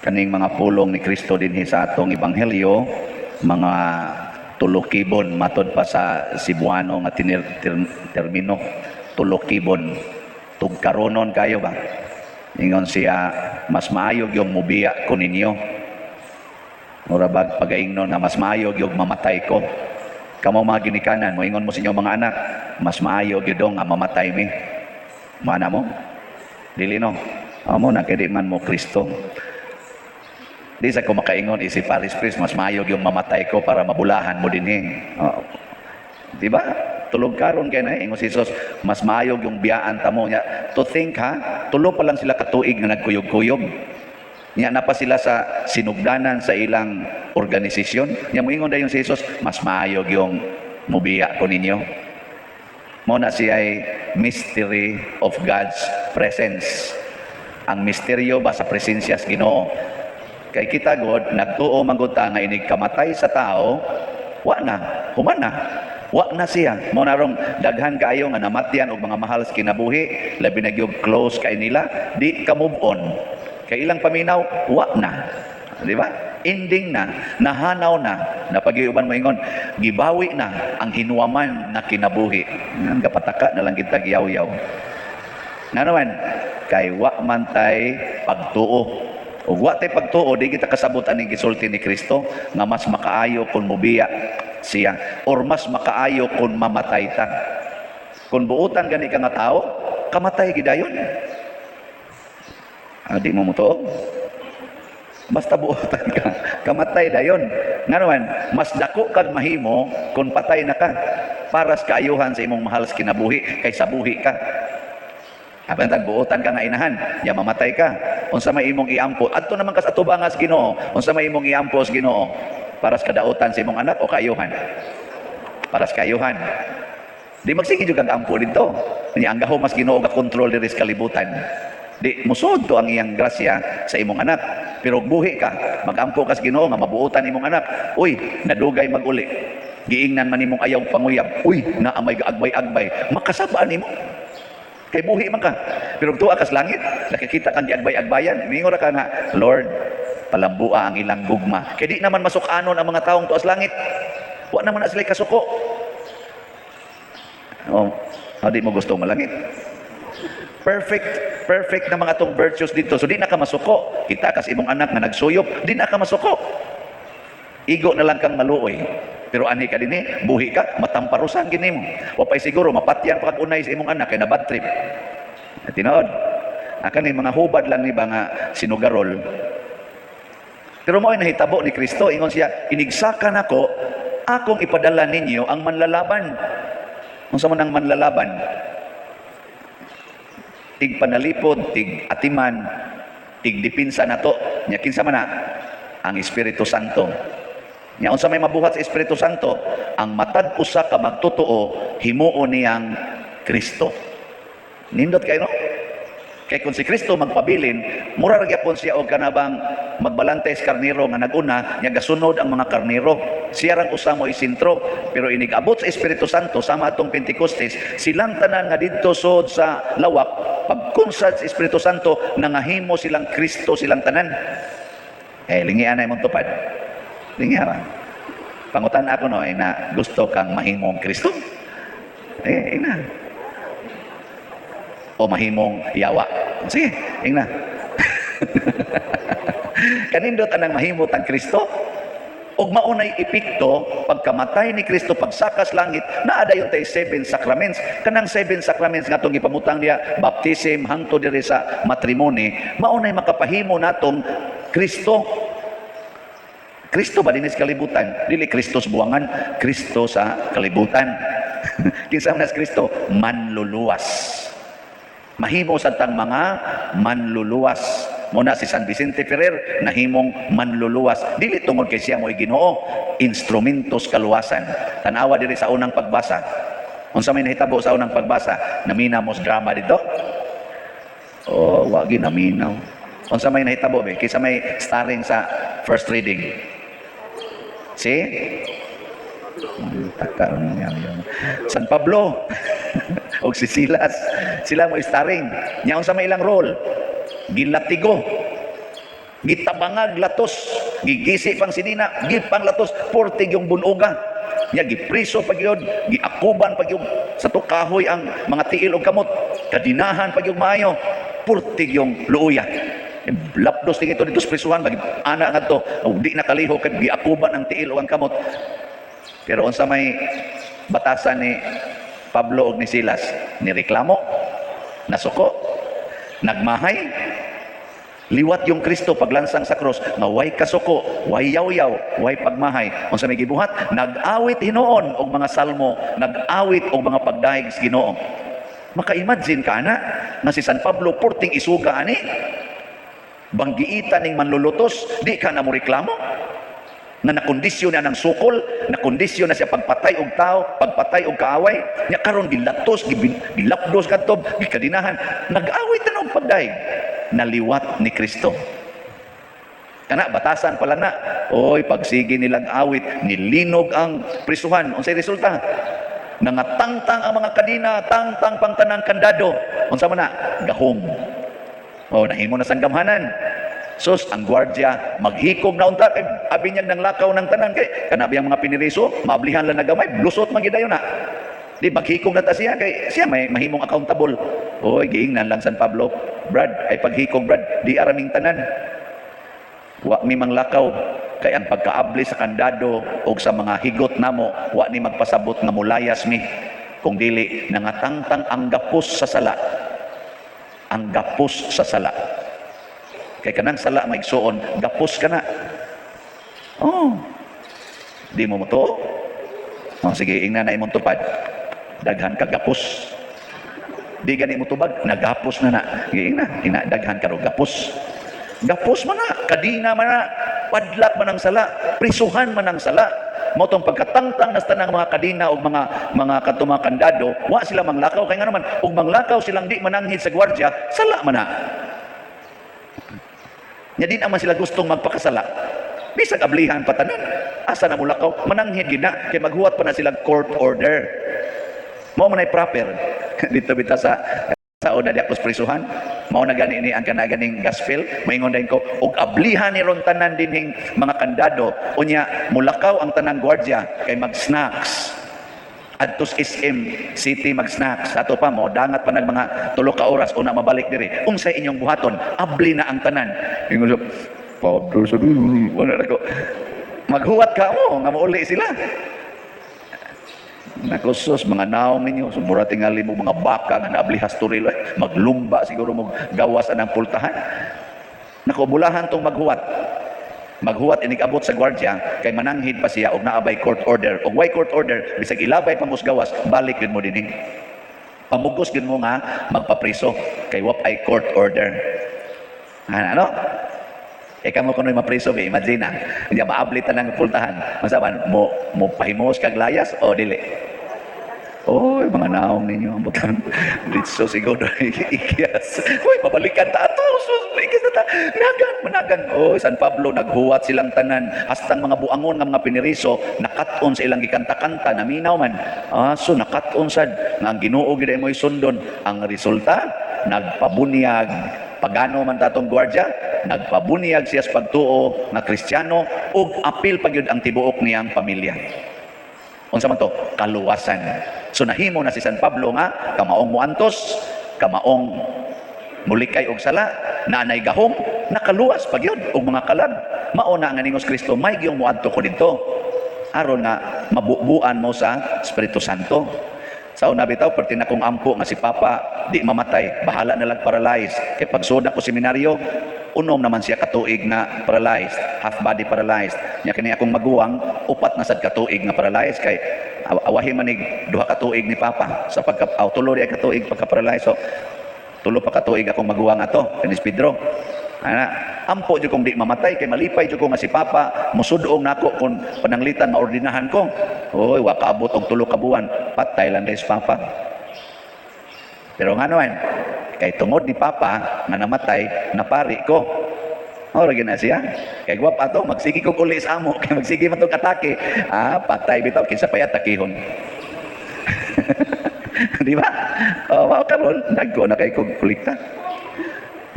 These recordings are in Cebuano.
Kaning mga pulong ni Kristo dinhi sa atong ebanghelyo, mga tulokibon, matod pa sa Cebuano nga termino, tulokibon, tugkaronon kayo ba. Ingon siya, "Mas maayo yung mubiya ko ninyo." Mura bag pagaingnon nga mas maayo yung mamatay ko. Kamo mga ginikanan, moingon mo sa inyong mga anak, "Mas maayo gyud nga mamatay mi." Mana mo? Dili, no? Amo na kay di man mo Kristo. Di sa ko makaingon isip parish priest, "Mas maayo yung mamatay ko para mabulahan mo dinhi." Oh. Di ba? Tulog karon kay na ingon si Jesus, mas maayo yung biyaan ta mo niya. To think ha, tulo pa lang sila katuig nga nagkuyog-kuyog. Nya na pa sila sa sinugdanan sa ilang organisasyon. Nya moingon dayon si Jesus, "Mas maayo yung mubiya ko ninyo." Mo na siya ay mystery of God's presence. Ang misteryo ba sa presensya sa Ginoo. Kay kita god, nagtuo man gud ta nga inig kamatay sa tao, wa na, human na. Wa na siya. Mo na rong daghan kaayo nga namatyan og mga mahal sa kinabuhi, labi na gyud close kay nila, di ka move on. Kay ilang paminaw, wa na. Di ba? Ending na, nahanaw na, napag-iuban mo ingon, gibawi na ang hinuwaman na kinabuhi. Ang gapataka na lang kita giyaw-yaw. Nga naman, kay wa man tay pagtuo. Ug wa tay pagtuo, di kita kasabot aning gisulti ni Kristo nga mas makaayo kung mubiya siya or mas makaayo kung mamatay ta. Kung buutan gani ka nga tao, kamatay gidayon. Ah, di mo mutuo. Basta buutan ka, kamatay dayon. Nga naman, mas dako kag mahimo kung patay na ka para sa kaayuhan sa imong mahal sa kinabuhi kaysa buhi ka. Apan tag buotan ka nga inahan, ya mamatay ka. Unsa may imong iampo? Adto naman ka sa atubangas Ginoo. Unsa may imong iampo sa Ginoo? Para sa kadautan sa imong anak o kaayuhan? Para sa kaayuhan. Di magsige jud kag ampo dito. Nya ang gahom mas Ginoo ga kontrol diri sa kalibutan. Di musod to ang iyang grasya sa imong anak. Pero buhi ka, magampo ka sa Ginoo nga mabuotan imong anak. Uy, nadugay maguli. Giingnan man nimong ayaw panguyab. Uy, naa may gaagbay-agbay. Makasabaan nimo. Kay buhi man ka. Pero tuwa kas langit, nakikita kang giagbay-agbayan. Mingon ra ka nga, "Lord, palambua ang ilang gugma." Kay di naman masukanon ang mga taong tuas langit. Wa naman na sila kasuko. Oh, di mo gusto malangit. Perfect, perfect na mga tong virtues dito. So di na ka masuko. Kita kas imong anak nga nagsuyop, di na ka masuko. Igo na lang kang maluoy. Pero anhi ka dinhi, buhi ka, matamparusan gini mo. Wa pa'y siguro, mapatyan pa kag unay sa imong anak kay na bad trip. Tinuod. Akan ni mga hubad lang ni ba nga sinugarol. Pero mao ay nahitabo ni Kristo, ingon siya, "Inigsaka nako, akong ipadala ninyo ang manlalaban." Unsa man ang manlalaban? Tig panalipod, tig atiman, tig dipinsa nato. Nya kinsa man na? Ang Espiritu Santo. Nya unsa may mabuhat sa Espiritu Santo? Ang matag usa ka magtotoo himuon niyang Kristo. Nindot kayo, no? Kay kung si Kristo magpabilin, mura ra gyapon siya og kanabang magbalante sa karniro nga naguna, nya gasunod ang mga karniro. Siya rang usa mo isentro, pero inig abot sa Espiritu Santo sama atong Pentecostes, silang tanan nga didto sod sa lawak, pagkunsad sa Espiritu Santo, nangahimo silang Kristo silang tanan. Eh, lingian na imong tupad. Lingian ba? Pangutan ako, no, ay na gusto kang mahimong Kristo? Eh, ina. O mahimong yawa. Sige, ingna. Kanindot anang mahimot ang Kristo. Ug maunay epekto pagkamatay ni Kristo, pagsakas langit, naa dayon tay seven sacraments. Kanang seven sacraments nga atong gipamutang diya, baptism hangtod diri sa matrimony, maunay makapahimo natong Kristo. Kristo ba dinis kalibutan? Dili Kristo sa buwangan, Kristo sa kalibutan. Kinsa man si Kristo? Manluluwas. Mahimo sa tang mga manluluwas. Muna si San Vicente Ferrer nahimong manluluwas. Dili tungod kay siya mo'y Ginoo, instrumentos kaluwasan. Tanawa diri sa unang pagbasa. Unsa may nahitabo sa unang pagbasa? Namina mo sa drama dito? Oh, wagi naminaw. Unsa may nahitabo be? Kinsa may starring sa first reading? Si Taka, San Pablo og si Silas. Sila mo starring. Nya unsa may ilang role? Gilatigo. Gitabangag latos, gigisi pang sinina, gipang latos, portig yung bunuga. Nya gipriso pa gyud, giakuban pa gyud sa kahoy ang mga tiil og kamot, kadinahan pa gyud maayo, portig yung luoya. Lapdos tingin ito dito sa prisuhan, mag ana ngadto, og di nakaliho kay giakuban ang tiil o ang kamot. Pero unsa may batasan ni Pablo og ni Silas? Ni reklamo, nasuko, nagmahay, liwat yung Kristo paglansang sa cross nga way kasuko, way yaw-yaw, way pagmahay. Unsa may gibuhat? Nag-awit hinuon og mga salmo, nag-awit og mga pagdayeg sa Ginoo. Maka-imagine ka ana nga si San Pablo porting isuga ani, banggiitan ning manlulutos, di ka na mo reklamo? Nga nakondisyon na ng sukol, nakondisyon na siya pagpatay og tao, pagpatay og kaaway, nya karon gilatos, gilapdos kadto, gikadinahan, nag-awit na og pagdayeg, naliwat ni Kristo. Kana batasan pala na. Oy, pagsige nilang awit, nilinog ang prisuhan. Unsay resulta? Nangatangtang ang mga kadina, tangtang pang tanang kandado. Unsa man na? Gahom. Oh, nahimo na sang gamhanan. Sus, ang gwardya maghikog na unta kay abi niyang nang lakaw ng tanan kay kana biyang mga piniriso, maablihan lang na gamay, lusot man gyud na. Di maghikog na ta siya kay siya may mahimong accountable. Oy, giingnan lang San Pablo, "Brad, ay paghikog, Brad, di araming tanan. Wa mi manglakaw kay ang pagkaabli sa kandado og sa mga higot namo wa ni magpasabot nga mulayas mi kung dili nangatangtang ang gapos sa sala, ang gapos sa sala." Kay kanang sala, maigsuon, gapos ka na. Oh, di mo mo to. Oh, sige, ingna na imong tupad, daghan ka gapos. Di gani mo tubag, nagapos na na. Sige, ingna, ingna, daghan ka ro gapos. Gapos man na, kadina man na, padlak man ang sala, prisuhan man ang sala. Mao tong pagkatangtang na sa tanang mga kadina o mga kadto mga kandado, wa sila manglakaw kay nga naman ug manglakaw silang di mananghid sa gwardya, sala man na. Nya di naman sila gustong magpakasala. Bisag ablihan pa tanan, asa na mulakaw, mananghid gid na kay maghuwat pa na silang court order. Mao man ay proper. Dito bita sa una di ako sa prisuhan, mao na gani ni ang kana ganing gospel, moingon din ko, og ablihan ni ron tanan dinhing mga kandado, unya mulakaw ang tanang gwardya kay mag-snacks. Adtos SM City mag-snacks. Ato pa mo dangat pa nag mga 3 ka oras una mabalik diri. Unsay inyong buhaton? Abli na ang tanan. Ingon siya, Pablo sa wala na ko. Maghuwat ka mo nga mauli sila. Naku sus, mga naong ninyo, sumura tingali mo mga baka nga naabli hasturil, eh, maglumba siguro mo gawas anang pultahan. Naku, bulahan tong maghuwat. Maghuwat inig abot sa gwardya kay mananghid pa siya og naabay court order. Og way court order, bisag ilabay pa mo sa gawas, balik yun mo dinhi. Pamugos yun mo nga magpapriso kay wa ay court order. Ano? Eh kamo kuno'y mapriso ba, imagine na. Hindi maabli tanang pultahan. Masaban, mo pahimos kag layas o dili? Oy, mga naong ninyo ang butang. Ditso siguro ikyas. Uy, mabalikan ta ato. Sus, ikyas na ta. Nagan, managan. Oy, San Pablo, naghuwat silang tanan. Hastang mga buangon nga mga piniriso, nakat-on sa ilang gikanta-kanta, naminaw man. Ah, so nakat-on sad nga ang Ginoo gid mo'y sundon. Ang resulta, nagpabunyag pagano man tatong gwardya, nagpabunyag siya sa pagtuo nga Kristiyano ug apil pa gyud ang tibuok niyang pamilya. Unsa man to? Kaluwasan. So nahimo na si San Pablo nga kamaong muantos, kamaong mulikay og sala, naanay gahom, nakaluwas pa gyud og mga kalag. Mao na nga ningos Kristo, may giyong muadto ko didto aron nga mabubuan mo sa Espiritu Santo. Sa una bitaw, perti na kong ampo nga si Papa di mamatay, bahala na lang paralyzed. Kay pagsud ko seminaryo, unom naman siya katuig na paralyzed, half body paralyzed. Nya kini akong maguwang, 4 na sad katuig nga paralyzed kay awahi manig 2 ka tuig ni Papa sa pagka aw, 3 di ay katuig pagka paralyzed. So 3 pa katuig akong maguwang ato, kinis Pedro. Ana, ampo jud kong di mamatay kay malipay jud ko nga si Papa musudong nako kung pananglitan maordinahan ko. Oy, wa kaabot og 3 ka buwan, patay lang si Papa. Pero nga naman, kay tungod ni Papa nga namatay, napari ko. Oh, lagi na siya. Kay gwap ato, magsige kog uli sa amo, kay magsige man tong atake. Ah, patay bitaw, kinsa pa atakihon? Di ba? Oh, mao karon dagko na kay kog kolekta.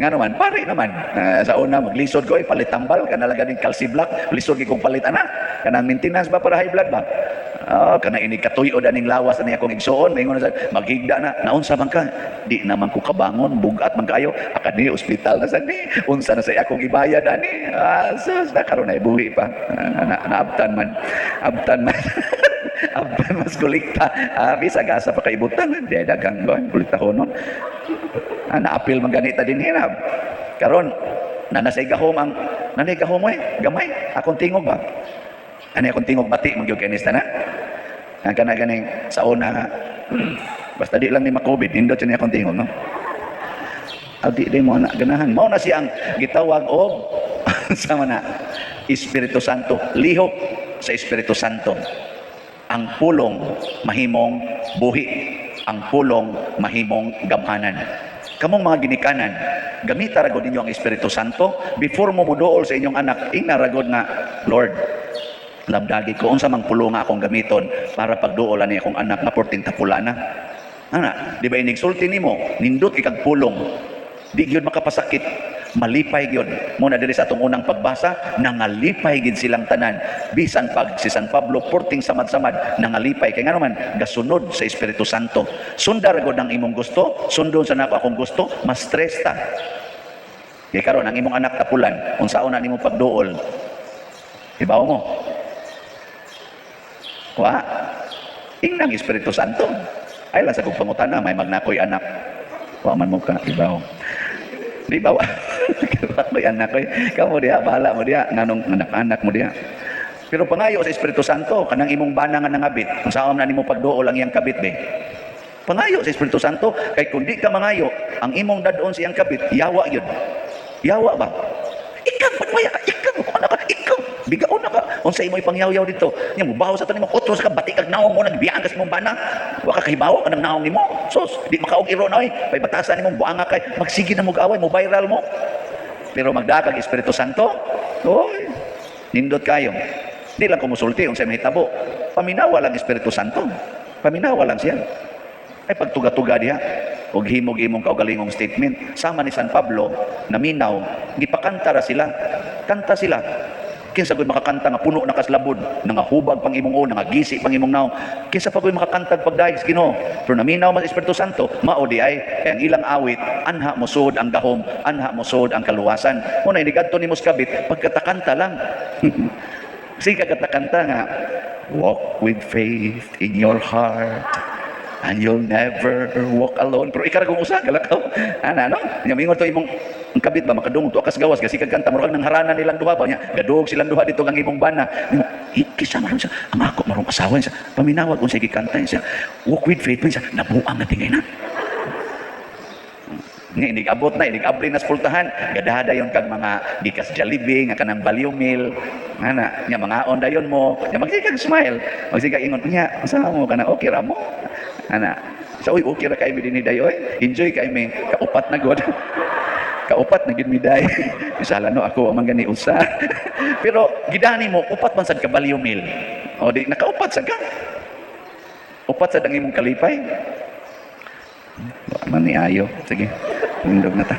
Nga naman, pare naman. Sa una, maglisod ko, eh, palit tambal, kana lang ganing calci block, lisod kong palit ana. Kanang maintenance ba para high blood ba? Oh, kana inig katuyo aning lawas ani akong igsuon, maingon na sa maghigda na, naunsa man ka? Di naman ko kabangon, bugat man kayo. Akad ni ospital na sa ni. Unsa na sa akong ibayad ani? Ah, sus, na karon ay buhi pa. Ah, na, naabtan man. Abtan man. Abtan mas kolekta. Ah, bisag asa pa kaibutan, di daghang kolekta ko nun. Ah, naapil man ganita din hinab. Karon na nasa gahom ang nanay gahom eh, gamay. Akong tingog ba? Ani akong tingog bati man gyud kay na. Ang kana ganing sa una nga basta di lang ni ma-COVID, nindot siya ni akong tingog, no? Aw, di di mo anak ganahan. Mao na siyang gitawag og sa mana Espiritu Santo, lihok sa Espiritu Santo. Ang pulong mahimong buhi, ang pulong mahimong gamhanan. Kamong mga ginikanan, gamita ra gud ninyo ang Espiritu Santo before mo muduol sa inyong anak, ingna ra gud nga, "Lord, lamdagi ko unsa mang pulong nga akong gamiton para pagduol ani akong anak nga 14 tapula na." Ana, di ba inigsulti nimo, nindot ikag pulong. Di gyud makapasakit, malipay gyud. Mo na diri sa atong unang pagbasa, nangalipay gid silang tanan. Bisan pag si San Pablo porting samad-samad, nangalipay kay ngano man gasunod sa Espiritu Santo. Sundar gud ang imong gusto, sundon sa nako akong gusto, mas stress ta. Kay karon ang imong anak tapulan, unsaon na nimo pagduol? Ibaw mo. Wa. Ingnang Espiritu Santo. Ay lang sa kong pangutana, may magnakoy anak. Wa man mo ka ibaw. Di ba? Koy anak koy. Kamo diha, bahala mo diha nganong anak-anak mo diha. Pero pangayo sa Espiritu Santo kanang imong bana nga nangabit. Kung saan na nimo pagduol ang iyang kabit be. Pangayo sa Espiritu Santo kay kung di ka mangayo, ang imong dadon sa iyang kabit, yawa yun. Yawa ba? Ikaw panwaya ka, ikaw ano ka, ikaw bigaon na ka. Unsa imo ipangyaw-yaw dito? Nya mo baho sa tanim mo, otro sa ka bati kag naong mo nagbiyaan ka sa imong bana. Wa ka kahibaw kanang naong nimo. Sus, di makaog iro na oy. Pay batasan nimong buanga kay magsige na mo away mo viral mo. Pero magdakag Espiritu Santo, oy, nindot kayo. Di lang ko musulti unsay mahitabo. Paminawa lang Espiritu Santo. Paminawa lang siya. Ay pagtuga-tuga diha og himog imong kaugalingong statement sama ni San Pablo naminaw, gipakanta ra sila, kanta sila. Kinsa gud makakanta nga puno na kaslabod, nangahubag pang imong ulo, nangagisi pang imong naong? Kinsa pa gud makakantag pagdayeg sa Ginoo? Pero naminaw man Espiritu Santo, mao di ay kay ang ilang awit anha mosud ang gahom, anha mosud ang kaluwasan. Mo na inigadto nimo sa kabit pagkatakanta lang. Sige katakanta nga, "Walk with faith in your heart and you'll never walk alone." Pero ikaragong usa galakaw. Ana no? Nya mingon to imong ang kabit ba makadungog to akas gawas kasi kag kanta murag nang harana nilang duha ba nya. Gadug silang duha dito kang imong bana. Nimo kisa maron siya ang ako marong asawa siya. Paminawag unsay gikanta siya. "Walk with faith" man siya nabuang na tingay na. Nga inig abot na, inig abri na sa pultahan, gadaha dayon kag mga gikas Jollibee, nga kanang value meal, ana, nya mga on dayon mo, nya magsigag smile, magsigag ingon, nya, unsa mo kana okay ra mo? Ana, sa uy, okay ra kay mi dinhi dayoy, enjoy kay mi, kaupat na god. Kaupat na gid mi day. Misala no ako man gani usa. Pero gidani mo upat man sad ka value meal. O di nakaupat sad ka. Upat sad ang imong kalipay. Wa man ni ayo. Sige. Nindog na ta.